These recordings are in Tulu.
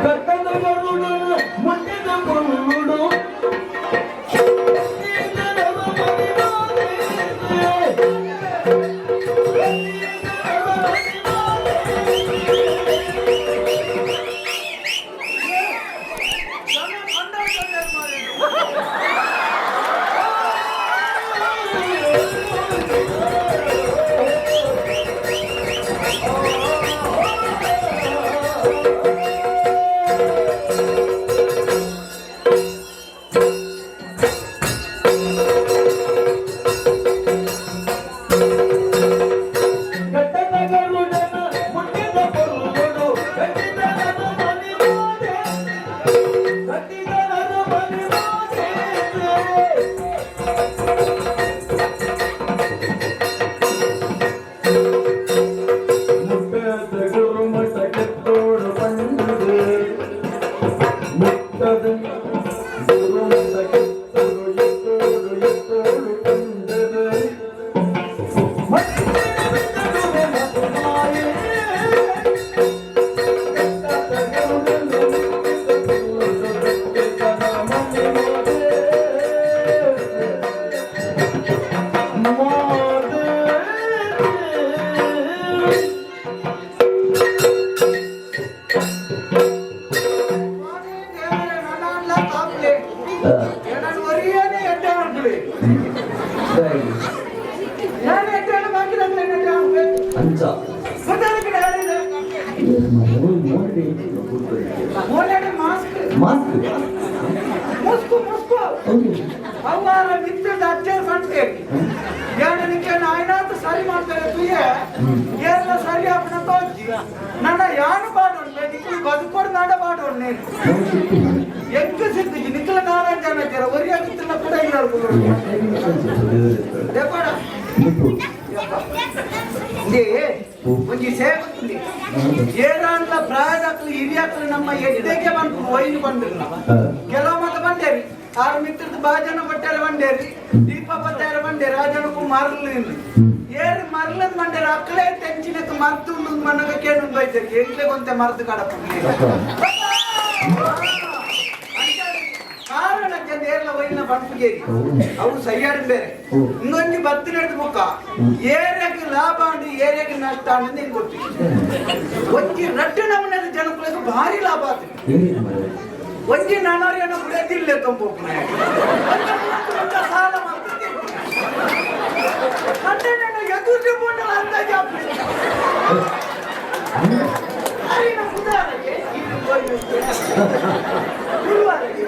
ಕಟ್ಟದ ಗರುಡನ ಮುಟ್ಟಿದ ಪೊಲ್ಲುಡು. ಕಟ್ಟದ ಗರುಡನ ಮುಟ್ಟಿದ ಪೊಲ್ಲುಡು ಕಟ್ಟಿದ ಮನೆ ಮಾದೆ ಕಟ್ಟಿದ ಮನೆ ಮಾದೆ. ಮುಟ್ಟದ ಗುರುಮಠ ಕೆತ್ತೋಡು ಪಂಡುದು ಮುಟ್ಟದ ಗುರುಮಠ ಕೆತ್ತೋಡು ಎತ್ತೋಡು ಎತ್ತೋಡು ಪಂಡದು. ಅಂಚ ಮಾಸ್ಕ್. ಮುಸ್ಕು ಮುಸ್ಕು. ಅವ್ವಾರ ಮಿತ್ರದ ಅಜ್ಜ ಬಂಟೆ ಯಾನನಿಕೆ ನಾಯನಾತ ಸರಿ ಮಾಡ್ತಾರೆ ತುಯ್ಯ ಎಲ್ಲ ಸರಿ ಆಪನ ತೋಜಿ ನನ್ನ ಯಾನು ಪಾಡೋಣ ನಿಕ್ಲು ಬದುಕೋಡು ನಾಡ ಪಾಡೋಣ ನೀನು ಎಂಕ ಸಿಕ್ಕಿಜಿ ನಿಕ್ಲ ನಾರಾಯಣ ಜನ ಜರ ಒರಿ ಆಗುತ್ತಿಲ್ಲ ಕೂಡ ಇಲ್ಲ. ದೇಪಾಡ ಇಂದೇ ಒಂಜಿ ಸೇವಕುಲಿ ಏರಾಂಡ್ಲ ಪ್ರಾಯದಾಕ್ಲು ಹಿರಿಯಾಕ್ಲು ನಮ್ಮ ಎಡ್ಡೆಗೆ ಬಂತು ಒಯ್ದು ಬಂದಿಲ್ಲ. ಕೆಲವು ಮತ ಬಂಡೇರಿ ಆರು ಮಿತ್ರದ ಬಾಜನ ಬಟ್ಟೆರ ಬಂಡೇರಿ ದೀಪ ಪತ್ತಾರ ಬಂಡೇರಿ ಆ ಜನಕ್ಕೂ ಮರಲು. ಏರು ಮರಲದ್ ಬಂಡೇರಿ ಅಕ್ಕಲೇ ತೆಂಚಿನಕ್ಕೆ ಮರ್ತು ಮಣ್ಣಗ ಕೇಳು ಬೈತೇರಿ ಎಂಟ್ಲೆ ಗೊಂತೆ ಮರ್ದು ಕಡಪ. ಕಾರಣ ಏರ್ಲ ಒಯ್ಯಿನ ಬಂಪುಗೇರಿ ಅವು ಸರಿಯಾಡ ಬೇರೆ ಇನ್ನೊಂದು ಬತ್ತಿ ನಡೆದ ಮುಖ ಏರಿಯಾಗೆ ಲಾಭ ಅಂಡ್ ಏರಿಯಾಗೆ ನಷ್ಟ ಅನ್ನೋದು ನಿಂಗೆ ಗೊತ್ತು. ಒಂಜಿ ರಡ್ಡು ನಮೂನೆದ ಜನಕ್ಕುಲೆಗ್ ಭಾರಿ ಲಾಭ ಆತು. ಒಂಜಿ ನಾನೋರಿಯನ್ನು ಬಿಡದಿಲ್ಲ ತಂಪು ಸಾಲ ಮಾಡ್ತಿದ್ದೆ ಅಂದ್ರೆ ನಾನು ಎದುರು ಬೋಂಡಲ ಅಂದಾಜು ಆಪುಂಡು. ಅರಿನ ಬುಧಾರಕ್ಕೆ ಇದು ಹೋಗಿ ಗುರುವಾರಕ್ಕೆ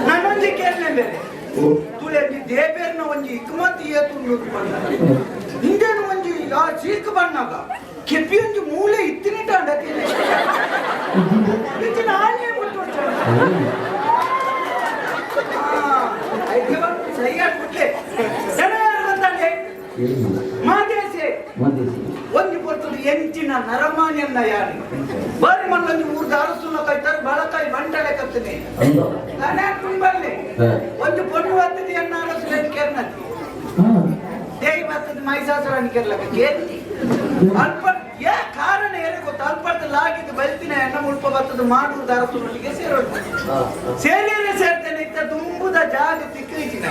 ನಾನೊಂಜಿ ಕೇಳನೆ ಬೇರೆ ತುಳೆ ದೇಬೇರ್ನ ಒಂಜಿ ಇಕ್ಮತ್ ಏತು ಬಣ್ಣ ಹಿಂದೇನು ಒಂಜಿ ಆ ಚೀಕ್ ಬಣ್ಣಗ ಕೆಪಿ ಒಂಜಿ ಮೂಲೆ ಇತ್ತಿನಿಟ ಇತ್ತಿನ ಆನೆ ಮುಟ್ಟು. ಸರಿಯಾಗಿ ಬಿಟ್ಲೆ ಜನ ಯಾರು ಗೊತ್ತಾಂಡೆ ಮಾದೇಸೆ ಒಂಜಿ ಪೊರ್ತುಡು ಎಂಚಿನ ನರಮಾನ್ಯನ್ನ ಯಾರು ಬಾರಿ ಮಲ್ಲೊಂಜಿ ಊರ್ದ ಅರಸುನ ಕೈತಾರೆ ಬಳಕಾಯಿ ಬಂಟಲೆ ಕತ್ತನೆ ನಾನೇ ತುಂಬಲ್ಲೆ ಒಂಜಿ ಪೊಣ್ಣು ಬರ್ತದೆ ಎನ್ನ ಅರಸು ಕೇರ್ನತಿ ದೇವಿ ಬರ್ತದೆ ಮೈಸಾಸುರని ಕೇರ್ಲಕ ಕೇರ್ನಿ ಅಲ್ಪ ಯಾ ಕಾರಣ ಏನೇ ಗೊತ್ತ ಅಲ್ಪರ್ತ ಲಾಗಿದ್ದು ಬಲ್ತಿನ ಎಣ್ಣ ಮುಲ್ಪ ಬರ್ತದೆ ಮಾಡುವುದು ಅರಸುನೊಟ್ಟಿಗೆ ಸೇರೋದು ಸೇರಿಯೇ ಸೇರ್ತೇನೆ ಇತ್ತ ತುಂಬುದ ಜಾಗ ತಿಕ್ಕಿನ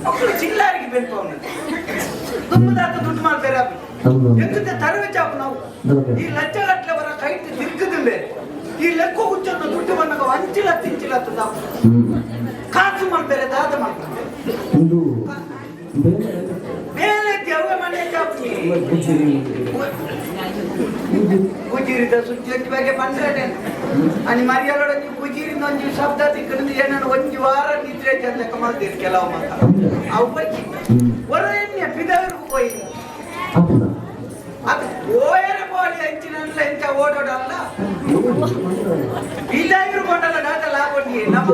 ಮಕ್ಕಳು ಚಿಲ್ಲಾರಿಗೆ ಬೆನ್ಪವನ ತುಂಬುದಾತ ದುಡ್ಡು ಮಾಡ್ತಾರೆ ಎಂತ ತರವೆ ಚಾಪು ನಾವು ಈ ಲಕ್ಷಗಟ್ಟಲೆ ಬರ ಕೈಟ್ ತಿರ್ಗದಿಂದೆ ಈ ಲೆಕ್ಕ ಹುಚ್ಚನ್ನು ದುಡ್ಡು ಬಂದಾಗ ಅಂಚಿಲ ತಿಂಚಿಲ ತಾವು ಕಾಸು ಮಾಡ್ತಾರೆ ದಾದ ಮಾಡ್ತಾರೆ. ಬೇರೆ ದೇವ ಮನೆ ಚಾಪು ಗುಜಿರಿದ ಸುದ್ದಿ ಒಂಜಿ ಬಗ್ಗೆ ಬಂದ್ರೆ అని ಮರ್ಯಾಲೋಡ ನೀವು ಗುಜಿರಿನ ಒಂಜಿ ಶಬ್ದ ತಿಕ್ಕಂದು ಏನನ್ನು ಒಂಜಿ ವಾರ ನಿದ್ರೆ ಚಂದಕ ಮಾಡ್ತೀರಿ ಕೆಲವು ಮತ ಅವು ಬಚ್ಚಿ ಹೊರ ಎಣ್ಣೆ ಪಿದವರಿಗೂ ಹೋಯಿ ಅದು ಓಯರ ಬೋಲಿ ಅಂಚಿನ ಎಂಚ ಓಡೋಡಲ್ಲ ಇಲ್ಲಾಗಿರು ಕೊಂಡಲ್ಲ ದಾದ ಲಾಗೊಂಡಿ ನಮ್ಮ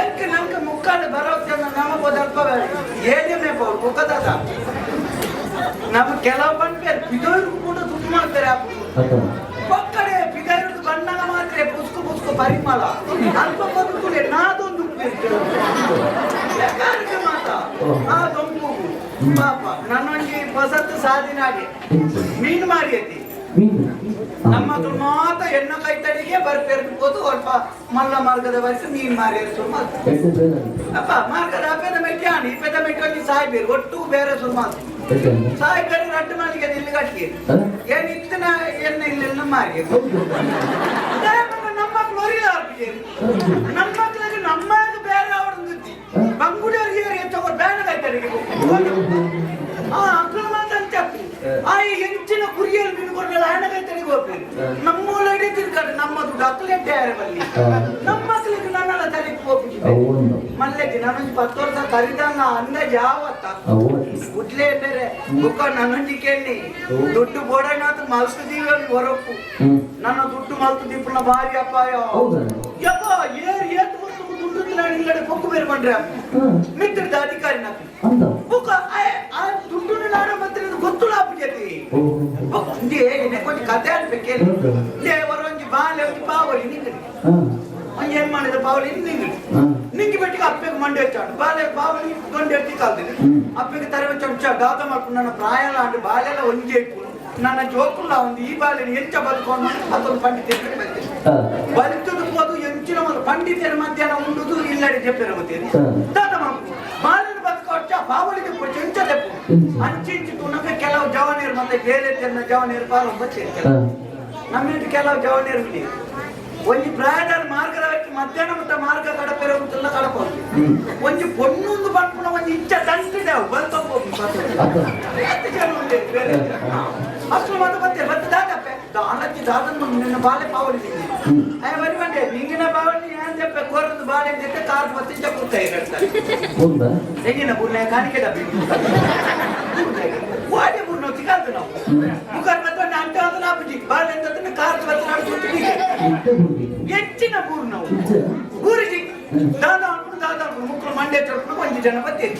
ಎಂಕ್ ನಂಗೆ ಮುಕ್ಕಾಲು ಬರೋ ಜನ ನಮಗ್ ಅಲ್ಪ ಏನೇ ಬೊಕ್ಕದಾದ ನಮ್ಮ ಕೆಲವು ಬಂದ್ಬೇರೆ ಪಿದೋರ್ಗು ಕೂಡ ದುಡ್ಡು ಮಾಡ್ತಾರೆ. ಒಕ್ಕಡೆ ಪಿದೋರ್ದು ಬಣ್ಣಗ ಮಾತ್ರ ಪುಸ್ಕು ಪುಸ್ಕು ಪರಿಮಳ ಅಲ್ಪ ಬದುಕುಲೆ ನಾದೊಂದು ಮಾತ ಆ ದೊಂಬು ಪಾಪ ನನ್ನೊಂಜಿ ಹೊಸತ್ತು ಸಾಧಿನಾಗೆ ಮೀನು ಮಾರಿ ಐತಿ. ನಮ್ಮ ಮಾತ ಎಣ್ಣ ಕೈತಡಿಗೆ ಬರ್ಪೇರು ಹೋದು ಅಲ್ಪ ಮಲ್ಲ ಮಾರ್ಗದ ವಯಸ್ಸು ಮೀನ್ ಮಾರಿ ಸುಮಾರು. ಎಡ್ಡೆ ಬೇರೆ. ಅಪ್ಪ ಮಾರ್ಗದ ಅಪೇದ ಮೆಟ್ಟಿ ಆಣಿ ಇಪೇದ ಮೆಟ್ಟಿ ಒಂಜಿ ಸಾಯ್ಬೇರು ಒಟ್ಟು ಬೇರೆ ಸುಮಾರು. ಎಡ್ಡೆ ಅಂದ? ಸಾಯ್ಬೇರು ರಡ್ಡು ಮಾಲಿಗೆ ಇಲ್ಲಿ ಕಟ್ಟಿ. ಆ? ಏನ್ ಇತ್ತಿನ ಎಣ್ಣೆ ಇಲ್ಲ ಮಾರಿ. ಹೌದು. ನಮ್ಮ ಮಕ್ಕಳು ಹೌದು. ನಮ್ಮ ಮಕ್ಕಳಿಗೆ ನಮ್ಮ ಬೇರೆ ಅವ್ರದ್ದು ಬಂಗುಡಿಯವ್ರಿಗೆ ಹೆಚ್ಚು ಬೇರೆ ಕೈತಡಿಗೆ. ಆ ಅಕ್ರಮ ಮಾತಂತೆ. ಆ ಹೆಂಚಿನ ಕುರಿಯಲ್ಲಿ ಮೀನು ಹಣ ಕೈತಡಿಗೆ ಹೋಗ್ಬೇಕು. ನಮ್ಮ ಇಡೀ ತಿರ್ಗಾಡು ನಮ್ಮ ದುಡ್ಡು ಅಕ್ಕಲೆ ಯಾರ ಬಲ್ಲಿ. ನಮ್ಮ ಮಕ್ಕಳಿಗೆ ನನ್ನೆಲ್ಲ ತಲೆಗೆ ಹೋಗ್ಬಿಟ್ಟಿದೆ. ಅವು ಒಂದು. ಮಲ್ಲೆಗೆ ನಾನೊಂದು 10 ವರ್ಷ ಕರಿದಂಗ ಅಂದಾಜ್ ಯಾವತ್ತ. ಅವು. ಗುಡ್ಲೆ ಬೇರೆ ಬುಕ್ಕ ನನ್ನೊಂಜಿ ಕೇಳಿ ದುಡ್ಡು ಬೋಡನಾಥ ಮಲ್ಸುದೀವಿ ಹೊರಪ್ಪು. ನನ್ನ ದುಡ್ಡು ಮಲ್ತು ದೀಪನ ಭಾರಿ ಅಪಾಯ. ಹೌದಾ? ಯಪ್ಪ ಏರ್ ಏತ್ ಮುತ್ತು ದುಡ್ಡು ನಾನು ಇಲ್ಲಡೆ ಪೊಕ್ಕು ಬೇರೆ ಬಂದ್ರೆ ಮಿತ್ರದ ಅಧಿಕಾರಿ నాకు. ಅಂತ. ಬುಕ್ಕ ಆ ದುಡ್ಡು ನಾಡ ಮತ್ತೆ ಗೊತ್ತುಲ್ಲ ಜೊತೆ. ಓ. ಇಂದೇ కొంచెం ಕತೆ ಅನ್ಬೇಕೇಳಿ. ದೇವರೊಂಜಿ ಬಾಲೆ ಒಂಜಿ ಪಾವಲಿ ನಿಂಗಡಿ. ಒಂಜಿ ಏನ್ ಮಾಡಿದ ಪಾವಲಿ ನಿಂಗಡಿ. ನಿಂಗೆ ಬೆಟ್ಟಿಗೆ ಅಪ್ಪಗೆ ಮಂಡೆ ಹೆಚ್ಚಾಡು ಬಾಲೆ ಪಾವಲಿ ದೊಂಡೆ ಎತ್ತಿ ಕಾಲ್ದಿನಿ. ಅಪ್ಪಗೆ ತರೆ ಚಮಚ ದಾದ ಮಾಡ್ಕೊಂಡು ನನ್ನ ಪ್ರಾಯ ಆಂಡು ಬಾಲೆಲ್ಲ ಒಂಜಿ ಇಪ್ಪು ನನ್ನ ಜೋಕುಲ್ಲ ಒಂದು ಈ ಬಾಲೆ ಎಂಚ ಬದುಕೊಂಡು ಅದೊಂದು ಪಂಡಿತ ಬಂದೆ. ಬಲಿತದ ಹೋದು ಎಂಚಿನ ಒಂದು ಪಂಡಿತರ ಮಧ್ಯಾಹ್ನ ಉಂಡುದು ಇಲ್ಲಡೆ ಜಪ್ಪೆರ ಗೊತ್ತೇನೆ. ದಾದ ಮಾಡ್ಕು ಬಾಲಿನ ಬದುಕೊಚ್ಚ ಪಾವಲಿಗೆ ಪೊಚ್ಚ ಎಂಚ ತೆಪ್ಪು. ಎಂಚ? ಅಂಚಿಂಚು ತುನಕ ಕೆಲವು ಜವನೀರು ಮತ್ತೆ ಬೇರೆ ಜನ ಜವನೀರು ಪಾಲೊಂಬ ಸೇರ್ತಾರೆ. ನಮ್ಮ ಕೆಲವು ಜವನೀರು ಇಲ್ಲಿ ಒಂಜಿ ಪ್ರಾಯದ ಮಾರ್ಗದ ವ್ಯಕ್ತಿ ಮಧ್ಯಾಹ್ನ ಮತ್ತು ಮಾರ್ಗ ಕಡಪೆರೆ ಉಂಟಲ್ಲ ಕಡಪೋದು. ಒಂಜಿ ಪೊಣ್ಣೊಂದು ಪನ್ಪುನ ಒಂಜಿ ಇಚ್ಛ ತಂತಿದೆ ಅವು ಬಲ್ತೊಂದು ಅತ್ತ. ಹತ್ತು ಜನ ಉಂಟು ಬೇರೆ. ಅಷ್ಟು ಮಾತು ಮತ್ತೆ ಮತ್ತೆ ದಾದಪ್ಪೆ ದಾನಚ್ಚಿ ದಾದನ್ ನಿನ್ನ ಬಾಲೆ ಪಾವಲಿ. ಅಯ್ಯ ಬರಿ ಬಂಡೆ ನಿಂಗಿನ ಬಾವಲಿ ಏನ್ చెప్పೆ ಕೋರದು ಬಾಳೆ ಜೊತೆ ಕಾರ್ ಮತ್ತೆ ಕೂತ ಹೇಳ್ತಾರೆ. ఉందా? ತೆಂಗಿನ ಬುರ್ನೆ ಕಾಣಿಕೆ ಡಬ್ಬಿ ವಾಡೆ ಬುರ್ನ ತಿಕಾಲ್ದು ನಾವು ಮುಖರ್ ಮತ್ತೆ ಅಂಟೆ ಅಂತ ನಾಪುಜಿ ಬಾಳೆ ಅಂತ ಕಾರ್ ಮತ್ತೆ ನಡ್ಸುತ್ತೀವಿ. ఇంత గుడి. ಹೆಚ್ಚಿನ ಬೂರ್ ನಾವು. ಇಂಚ. ಗುರುಜಿ ದಾದಾ ಅನ್ಕೊಂಡು ದಾದಾ ಅನ್ಕೊಂಡು ಮುಕ್ಕಳು ಮಂಡ್ಯ ಚೊಟ್ಟು ಒಂಜಿ ಜನ ಬತ್ತೀರಿ.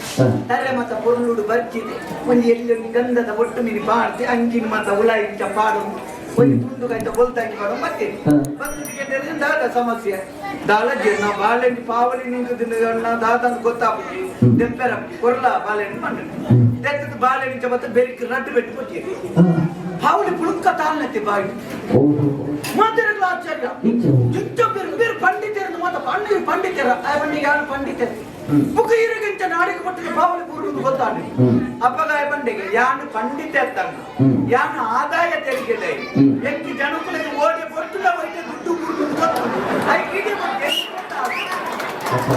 ತರೆ ಮತ್ತ ಪೊರ್ಲುಡು ಬರ್ಚಿದೆ ಒಂಜಿ ಎಲ್ಲಿ ಒಂಜಿ ಗಂಧದ ಒಟ್ಟು ಮೀನಿ ಪಾಡ್ತಿ ಅಂಜಿನ ಮತ್ತ ಉಲ ಇಂಚ ಪಾಡು ಒಂಜಿ ತುಂಡು ಕೈತ ಬೊಲ್ತಾಕಿ ಪಾಡು ಬತ್ತೀರಿ. ಬಂದು ದಾದ ಸಮಸ್ಯೆ ದಾಲ ಜೀರ್ಣ ಬಾಳೆಂಡಿ ಪಾವಲಿ ನಿಂತು ದಿನ ದಾದ ಅಂತ ಗೊತ್ತಾಪುಜಿ. ದೆಪ್ಪೆರ ಕೊರ್ಲ ಬಾಳೆಹಣ್ಣು ಮಣ್ಣು ದೆತ್ತದ ಬಾಳೆಹಣ್ಣು ಮತ್ತೆ ಬೆರಿಕ್ ರಡ್ಡು ಬೆಟ್ಟು ಕೊಟ್ಟಿರಿ. ಪಾವಲಿ ಪುಳುಕ ತಾಳ್ನತ್ತಿ ಬಾಯಿ. ಓಹೋ. ಮಾತಿರಲ್ಲ ಆಶ್ಚರ್ಯ. ಇಂಚ. ಯುದ್ಧ ಬೇರೆ ಬೇರೆ ಪಂಡಿತರು ಮಾತ ಪಂಡಿ ಪಂಡಿತರ ಆ ಬಂಡಿಗೆ ಯಾರು ಪಂಡಿತರು ಬುಕ್ಕ ಇರಗಿಂತ ನಾಡಿಗೆ ಕೊಟ್ಟಿಗೆ ಪಾವಲಿ ಪೂರ್ವ ಗೊತ್ತಾಡಿ. ಅಪ್ಪಗಾಯ ಬಂಡಿಗೆ ಯಾನು ಪಂಡಿತ ಎತ್ತಂಗ. ಯಾನು ಆದಾಯ ತೆರಿಗೆ ಎಕ್ಕಿ ಜನಕುಲಿಗೆ ಓಡಿ ಪೊರ್ತುಲ ಹೋಯ್ತೆ ದುಡ್ಡು ಗುರುತು ಗೊತ್ತು ಐಕಿಗೆ ಅಪ್ಪ.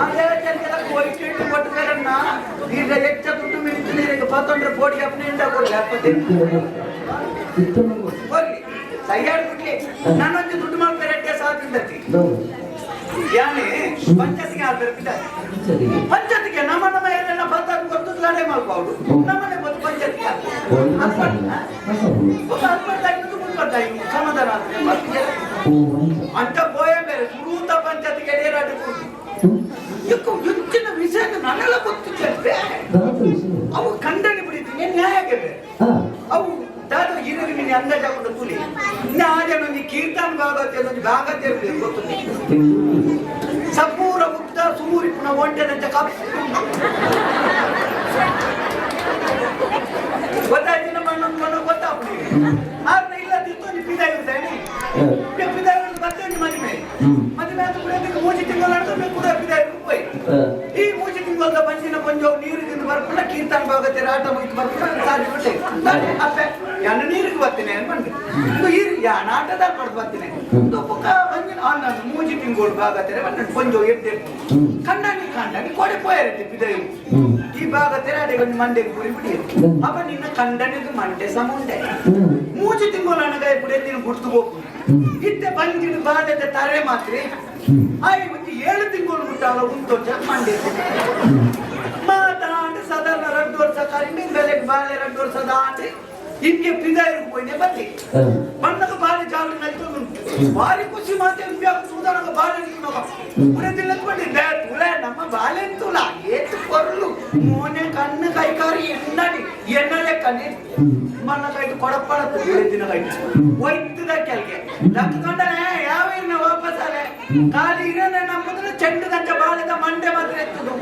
ಆದಾಯ ತೆರಿಗೆ ಹೋಯ್ತು ಇಟ್ಟು ಕೊಟ್ಟು ಬೇರನ್ನ ಈಗ ಹೆಚ್ಚ ದುಡ್ಡು ಮಿಡಿತು ನೀರಿಗೆ ಪತ್ತೊಂಡ್ರೆ ಪೋಡಿ ಅಪ್ಪನಿಂದ ಕೊಡ್ಲಿ ಅಪ್ಪತ್ತೆ. ಇತ್ತ. ಹೋಗ್ಲಿ ಸೈಯಾಡ್ ಬಿಡ್ಲಿ ನಾನೊಂದು ದುಡ್ಡು ಮಾಡ್ತಾರೆ ಸಾಧ್ಯತೆ. ಯಾನೆ ಪಂಚಾಯತ್ಗೆ ಆದ್ರೆ ಬಿಟ್ಟ. ಸರಿ. ಪಂಚಾಯತ್ಗೆ ನಮ್ಮ ನಮ್ಮ ಏನೆಲ್ಲ ಬಂದ ಗೊತ್ತು ಲಡೆ ಮಾಡ್ಬೋದು. ನಮ್ಮನೆ ಬಂದು ಪಂಚಾಯತ್ಗೆ ಸಮಾಧಾನ ಆದ್ರೆ ಮತ್ತೆ ಅಂತ ಪೋಯ ಬೇರೆ ಸುರೂತ ಪಂಚಾಯತ್ಗೆ ಎಡೆಯರಾಟ ಹೆಚ್ಚಿನ ವಿಷಯ ನನ್ನೆಲ್ಲ ಗೊತ್ತಿದ್ದೆ. ಅವು ಖಂಡನೆ ಬಿಡಿತೀನಿ ನ್ಯಾಯಕ್ಕೆ ಬೇರೆ. ಅವು ದಾದ ಇರಲಿ ನೀನು ಅಂದಾಜು ಹಾಕೊಂಡು ಕೂಲಿ ಆಜನೊಂದು ಕೀರ್ತನ್ ಭಾಗವತಿ ಒಂಜಿ ಭಾಗವತಿ ಗೊತ್ತು ಸಪೂರ ಉದ್ದ ಸುಮೂರಿ ಪುನಃ ಒಂಟೆದಂಚ ಕಪ್ಪು ಗೊತ್ತಾಯ್ತು ನಮ್ಮ ಅಣ್ಣನ ಮನ ಗೊತ್ತಾಗ್ಲಿ ಆದ್ರೆ ಇಲ್ಲ ತಿತ್ತೊಂದು ಪಿದಾಗಿರ್ತಾನೆ ಪಿದಾಗಿ ಮತ್ತೆ ಮದುವೆ ಮದುವೆ ಆದ ಕೂಡ ಮೂಜಿ ತಿಂಗಳು ನಡೆದು ಕೂಡ ಪಿದಾಗಿ ಹೋಯ್. ಈ ಮೂಜಿ ತಿಂಗಳದ ಬಂಜಿನ ಪಂಜೋ ನೀರು ತಿಂದು ಬರ್ಪುಣ ಕೀರ್ತನ ಭಾಗವತಿ ಆಟ ಮುಗಿದು ಬರ್ಪುಣ ಸಾಧಿ ಬಿಟ್ಟೆ ಅಪ್ಪೆ ಯಾನು ನೀರಿಗೆ ಬರ್ತೀನಿ ಅನ್ಬಂಡೆ ಇದು ಯಾನ ಆಟದ ಪಡೆದು ಬರ್ತೀನಿ ಪುಕ್ಕ ಬಂಜಿನ ಅನ್ನ ಮೂಜಿ ತಿಂಗಳು ಭಾಗವತಿರ ಬಂದ ಪಂಜೋ ಎಡ್ಡೆ ಕಣ್ಣಾನಿ ಕಣ್ಣಾನಿ ಕೊಡೆ ಪೋಯರತ್ತೆ ಪಿದಾಯಿ. ಈ ಭಾಗವತಿರ ಅಡೆ ಒಂದು ಮಂಡೆಗೆ ಪುರಿ ಬಿಡಿ ಅಪ್ಪ ನಿನ್ನ ಕಂಡನಿಗೆ ಮಂಡೆ ಸಮುಂಡೆ ಮೂಜಿ ತಿಂಗಳು ಅಣಗಾಯ ಪುಡಿ ನೀನು ಗುರ್ತು ಹೋಗು ಇತ್ತೆ ಬಂಜಿನ ಬಾಧತೆ ತರೆ ಮಾತ್ರ ಆಯ್ ಒಂದು 7 ತಿಂಗಳು ಮುಟ್ಟಾಲ ಉಂಟು ಮಂಡೆ ಮಾತಾಂಡು ಸಾಧಾರಣ 2 ವರ್ಷ ಕಡಿಮೆ ಬೆಲೆಗೆ ಬಾಳೆ 2 ವರ್ಷ ದಾಟಿ ಹಿಂಗೆ ಪಿದಾಯಿಗೆ ಹೋಯ್ನೆ ಬನ್ನಿ ಬಣ್ಣಕ ಬಾಳೆ ಜಾಲು ನಲ್ತು ಭಾರಿ ಖುಷಿ ಮಾತೆ ಸೂದಾನಕ ಬಾಳೆ ನಿಂತು ಪುಡೆ ತಿನ್ನಕ್ ಬಂದಿದ್ದೆ ತುಳ ನಮ್ಮ ಬಾಳೆ ತುಳ ಏತು ಕೊರಲು ಮೋನೆ ಕಣ್ಣು ಕೈಕಾರಿ ಎನ್ನಡಿ ಎನ್ನಲೆ ಕಣ್ಣಿ ಮಣ್ಣ ಕೈಟು ಕೊಡಪ್ಪಳ ದಿನ ಕೈಟು ಒಯ್ತದ ಕೆಳಗೆ ಲಕ್ಕಕೊಂಡನೆ ಯಾವ ಇರ್ನ ವಾಪಸ್ ಅಲೆ ಖಾಲಿ ಇರನೆ ನಮ್ಮದ್ರ ಚೆಂಡು ದಂಚ ಬಾಳೆದ ಮಂಡೆ ಮಾತ್ರ ಎತ್ತದು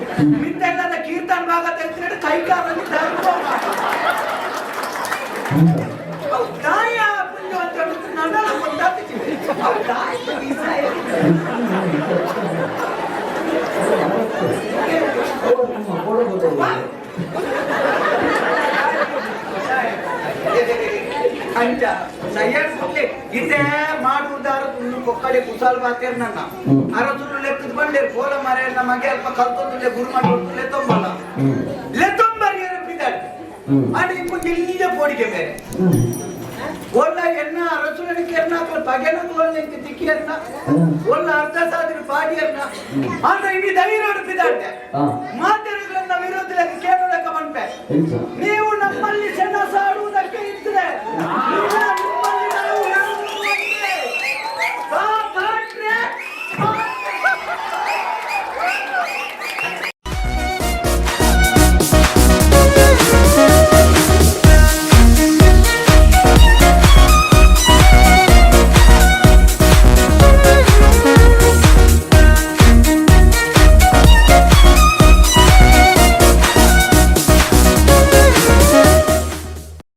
ಮಿತ್ತೆಲ್ಲದ ಕೀರ್ತನ್ ಭಾಗ ತೆಗೆದ್ರೆ ಕೈಕಾರಲ್ಲಿ ದಾಯ ಪುಂಜ. ನನಲ ಗೊತ್ತಾಗ್ತಿದೆ. ಅವು ದಾಯ್ತ ವಿಷಯ. ಅಂಚ ಸಯ್ಯಡ್ ಕುಟ್ಲೆ ಇತ್ತೆ ಮಾಡುವುದಾರ ತುಂಡು ಕೊಕ್ಕಡೆ ಕುಸಾಲ್ ಬಾತೇರ್ ನನ್ನ. ಅರಸುಲು ಲೆಕ್ಕದ ಬಂಡೇರ್ ಕೋಲ ಮರೆಯನ್ನ ಮಗೆ ಅಲ್ಪ ಕಲ್ತೊಂದುಲೆ ಗುರು ಮಾಡಿ ಲೆತ್ತೊಂಬಲ್ಲ ಲೆತ್ತೊಂಬರಿಯರ ಬಿದ್ದಾಳೆ. ಆಂಡ ಇಂಕು ಜಿಲ್ಲೆ ಪೋಡಿಗೆ ಬೇರೆ. ಒಳ್ಳ ಎನ್ನ ಅರಸುಲನಿಗೆ ಎನ್ನ ಪಗೆನ ತೋರ್ಲಿಕ್ಕೆ ತಿಕ್ಕಿಯನ್ನ ಒಳ್ಳ ಅರ್ಧ ಸಾದಿನ ಪಾಡಿಯನ್ನ. ಆಂಡ ಇಡೀ ಧೈರ್ಯ ಬಿದ್ದಾಡ್ಡೆ. ಮಾತೆರುಗಳನ್ನ ವಿರೋಧ ಲೆಕ್ಕ ಕೇಳೋ ಲೆಕ್ಕ ಮನ್ಪೆ. ಎಂಚ? ನೀವು